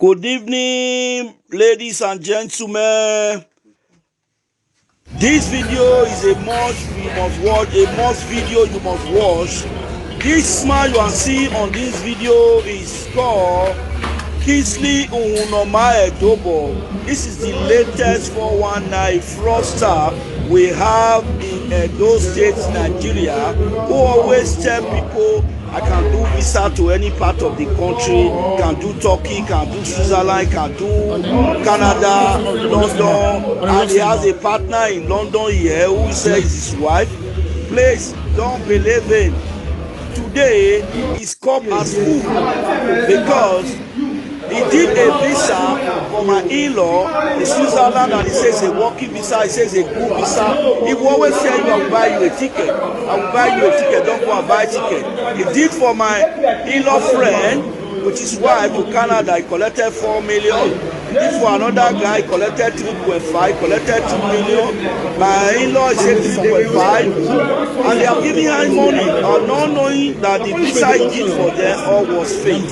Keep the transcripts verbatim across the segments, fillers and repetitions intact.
Good evening, ladies and gentlemen. This video is a must, we must watch, a must video you must watch. This man you are seeing on this video is called Kingsley Uhunoma Edobo. This is the latest four one nine fraudster we have in Edo State, Nigeria, who always tell people, "I can do visa to any part of the country, can do Turkey, can do Switzerland, can do Canada, London." And he has a partner in London here who says his wife. Please don't believe him. Today is come as fool because he did a visa for my in-law in Switzerland, and he says a working visa, he says a good visa. He will always tell you, "I will buy you a ticket. I will buy you a ticket. Don't go and buy ticket." He did for my in-law friend with his wife to Canada, he collected four million. He did for another guy, he collected three point five, collected two million. My in-law is saying two point five. And they are giving him money, or not knowing that the visa he did for them all was fake.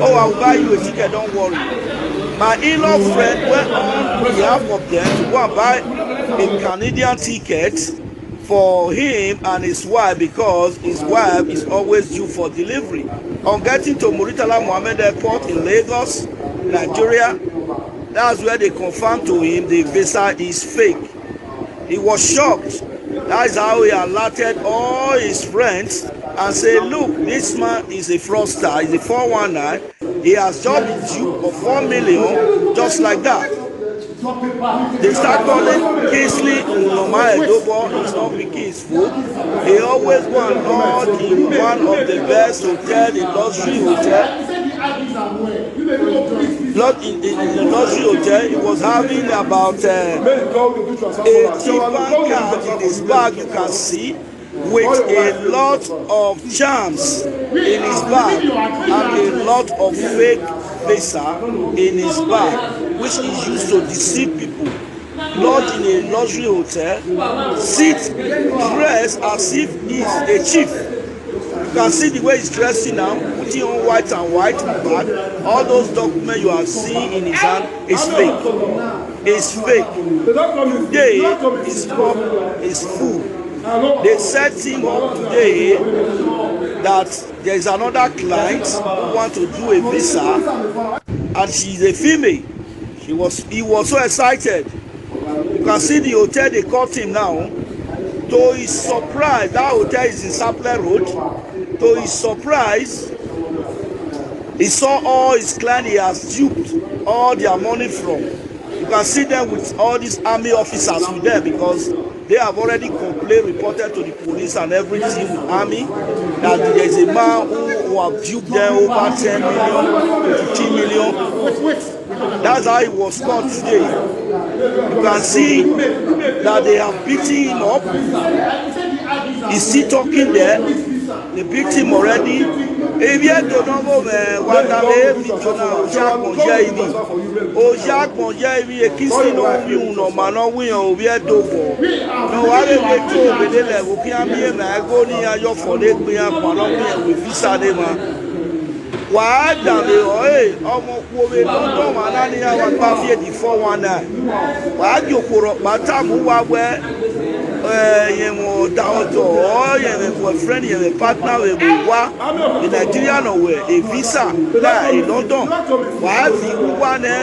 "Oh, I will buy you a ticket, don't worry." My in-law friend went on behalf of them to go and buy a Canadian ticket for him and his wife because his wife is always due for delivery. On getting to Murtala Mohammed Airport in Lagos, Nigeria, that's where they confirmed to him the visa is fake. He was shocked. That is how he alerted all his friends and said, "Look, this man is a fraudster, he's a four one nine. He has just been duped of four million just like that." They start calling Kingsley Unoma Edobo, he's not picking his phone. He always go and lodge in one of the best hotel, a luxury hotel. Lodge in, in, in a luxury hotel. He was having about uh, eighty bank card in his bag, you can see, with a lot of charms in his bag and a lot of fake visa in his bag, which he used to deceive people. Lodge in a luxury hotel, sit, dress as if he's a chief. You can see the way he's dressing now, putting on white and white bag. All those documents you have seen in his hand is fake. Is fake. Today is called is full. They set him up today that there is another client who want to do a visa, and she is a female. She was, he was so excited. You can see the hotel they caught him now. To his surprise, that hotel is in Sapele Road. To his surprise, he saw all his clients he has duped all their money from. You can see them with all these army officers with them because they have already complained, reported to the police and everything with army that there is a man who, who have duped them over ten million to fifteen million. That's how he was caught today. You can see that they have beaten him up. He's still talking there. They beat him already. Evbiẹdo ne ọ vbe mwẹ wa da vbe video na, oya agbọn ye ivbi. Oya agbọn ye ivbi, ekisi ne ọ wu iwun ne ọ ma ne ọ wu iran ovbiẹdo vbọ. Ne ọ wa vbe wẹ to vbe lele ẹvbo khian miẹn ma ẹgho ne iran ye ọfọ ne egbe iran khuan ne ọ wu iran visa ne emwa. Wa danmwehọ ẹre, ọmọ okhuo vbe London ọmwa na ne iran wa gba fi edi four one nine. Wa gie okhuo rhọkpa tama uwa wẹ, eh, rẹn mwẹ ọdọ, ọ rẹn mwẹ boyfriend, rẹn mwẹ partner vbe vbe owa. E Nigeria nọ wẹ e visa na e London. Wa fi uwa nẹ,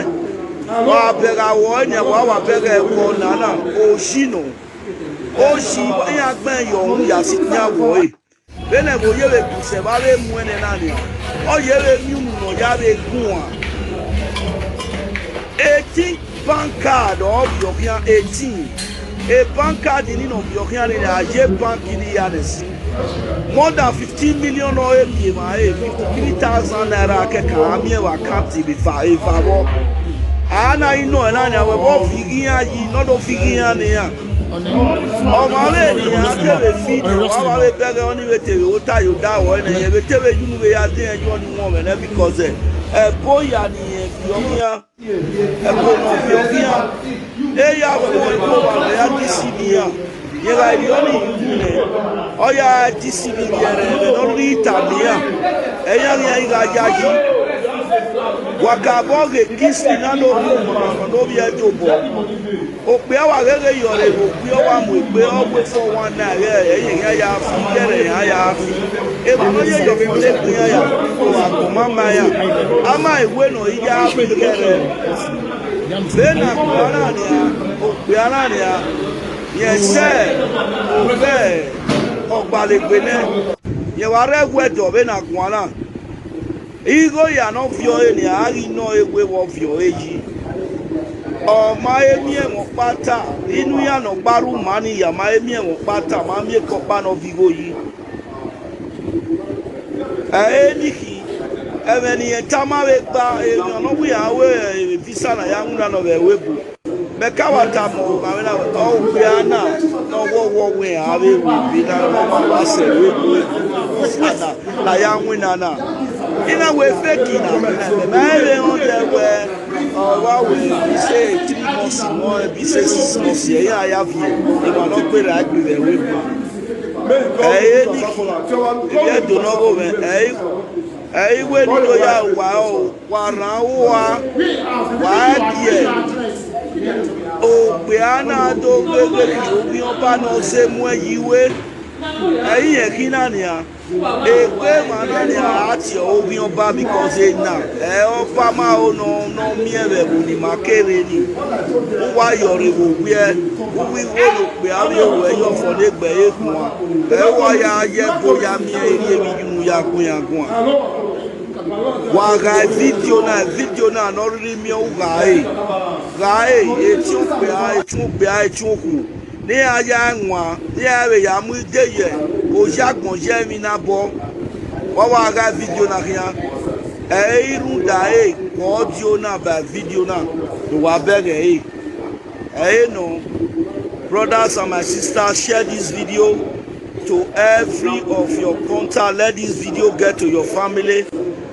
wa bẹghe awọ ẹnẹ, wa wa bẹghe ẹvbo na na, oyi nọ. Oyi iran gbẹn yọ uhunmwu ya si iran wọ ẹre. Vbene ẹvbo ye vbe gu sẹ vbe avbe mu ẹnẹ na nian, ọ ye vbe miẹn unu ne ọ ya vbe guan. Eighteen bank card ọ vbiọ khian, eighteen. E bank card ni ne ọ vbiọ khian ni, a ye bank ni ya nẹ si. More than fifteen million ọ he miẹn emwa ẹre, fifty three thousand naira kẹkan a miẹn vbe account vbe eva, eva vbọ. A na i nọ ẹre na nian, wẹ vbe ọ viọ ighi iran yi, ne ọ do viọ ighi iran ne iran. Ọmwa vbe ne iran te vbe fi, ne ọ wa vbe bẹghe ọnii vbe te vbe ota ye odaro ẹnẹ, rẹn vbe te vbe ye unu vbe ya dẹ irẹn ye ọnii wọn mwẹ nẹ, because ẹko ya ne irẹn viọ khian, ẹko ne ọ viọ khian, e ya fo ẹko wa vbe ya deceive iran. Rẹn gha rhie ọnii ye unu nẹ, ọ ya deceive iran rẹn vbe ne ọ rhie ita ne iran, ẹ iran ghi gha yayi. Wa ka vbọ ghe Kingsley na ne ovbi ọmwa ne ovbi Ẹdo obọ. Okpia wa gheghe yọ rre vbe okpia, ọ wa mu egbe, ọ wẹ four one nine ghẹ ẹyẹn hia ya fi, igẹrẹ hia ya fi. Emwa ne ọ ye yọ fo ne egbe iran ya, ọ wa gu ma ma iran. A ma ewe ne ọ i ya fi igẹrẹ. Vbene a guan na nian, okpia na nian, rẹn sẹ ovbi ọgbalegbe nẹ, rẹn wa rre ẹguẹdẹ vbene a guan na. Igho hia ne ọ viọ ẹre nian, a ghi nọ ẹre wẹ ọ viọ ẹre yi. Ọ ma he miẹn ẹmwẹ ọkpa ta, inu iran ne ọ gba rre uma ni ya ma he miẹn ẹmwẹ ọkpa ta, ma miẹn ekọkpa ne ọ viọ igho yi. Ẹ i re ne I khin, ẹmwẹ ne irẹn tama vbe gba emwi ne ọ wẹ iran ru visa ne a ya winna nọ vbe ẹvbo ebo. Mẹ ka wa tama ọmwa vbe na wẹ, ọ okpia na ne ọ wọwọ wẹ iran vbe ru vbe na, ne ọ ma wa sẹ vbe ebo ebo visa na ne a ya winna na. I na wẹ fake na, mẹ ma rẹn vbe rẹn odẹ wẹ, ọ wa wẹ visa three months, mẹ visa six months, ẹ i ra ya viẹ emwa ne ọ gberra egbe vbe ẹvbo ebo. Ẹ i re ne I khin, Ẹdo ne ọ gho mwẹ, ẹ i, ẹ i wẹ ne I do ya ru uwa rẹn o. Wa rhan uwa, wa gie okpia na do ghe vbe ovbi ọba ne ọ zẹ muẹn yi ru ẹre. Ẹ i re ẹre khin na nian, egbe emwa na nian a tie ọre ovbi ọba because ena ẹ ọba ma ho ne ọ, ne ọ miẹn vbe ẹvbo ne ima ke rre ni. U wa yọ rre vbe owiẹ, u wi igho ne okpia vbe ru ẹre ye ọfọ ne egbe ẹre guan, ẹ i wa ya ye ẹbo ya miẹn erriọ emwi ye unu ya gu iran guan. Wa gha vidio na, vidio na ne ọ rhirhi miẹn u gha re, gha re, etiẹn okpia, etiẹn okpia, etiẹn okhuo, ne iran ya wan, ne iran vbe ya mu ide ye oya agbọn ye emwi na obọ. Wa wa gha vidio na khian, ẹ i rhunmwuda ẹre, audio na ba vidio na ne uwa bẹghe ẹre. Ẹre nọ, brothers and my sisters, share this video to every of your contact. Let this video get to your family,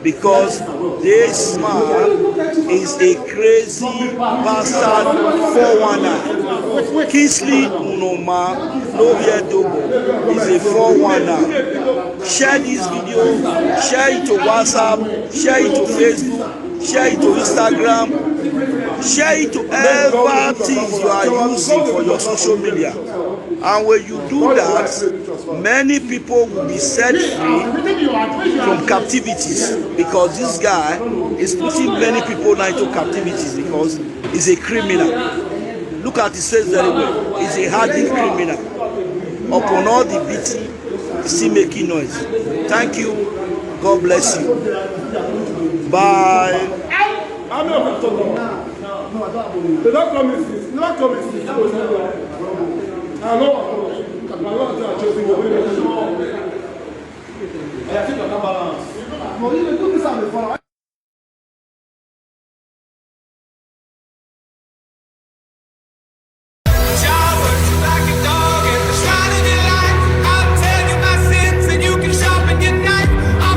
because this man is a crazy bastard four one nine. Kingsley Unoma, no hear dobo, is a four one nine. Share this video, share it to WhatsApp, share it to Facebook, share it to Instagram, share it to everything you are using for your social media. And when you do that, many people will be set free from captivities, because this guy is putting many people now into captivities because he's a criminal. Look at his face very well. He's a hardened criminal. Upon all the beating, still making noise. Thank you. God bless you. Bye. They don't come in since. They don't come in since. I know.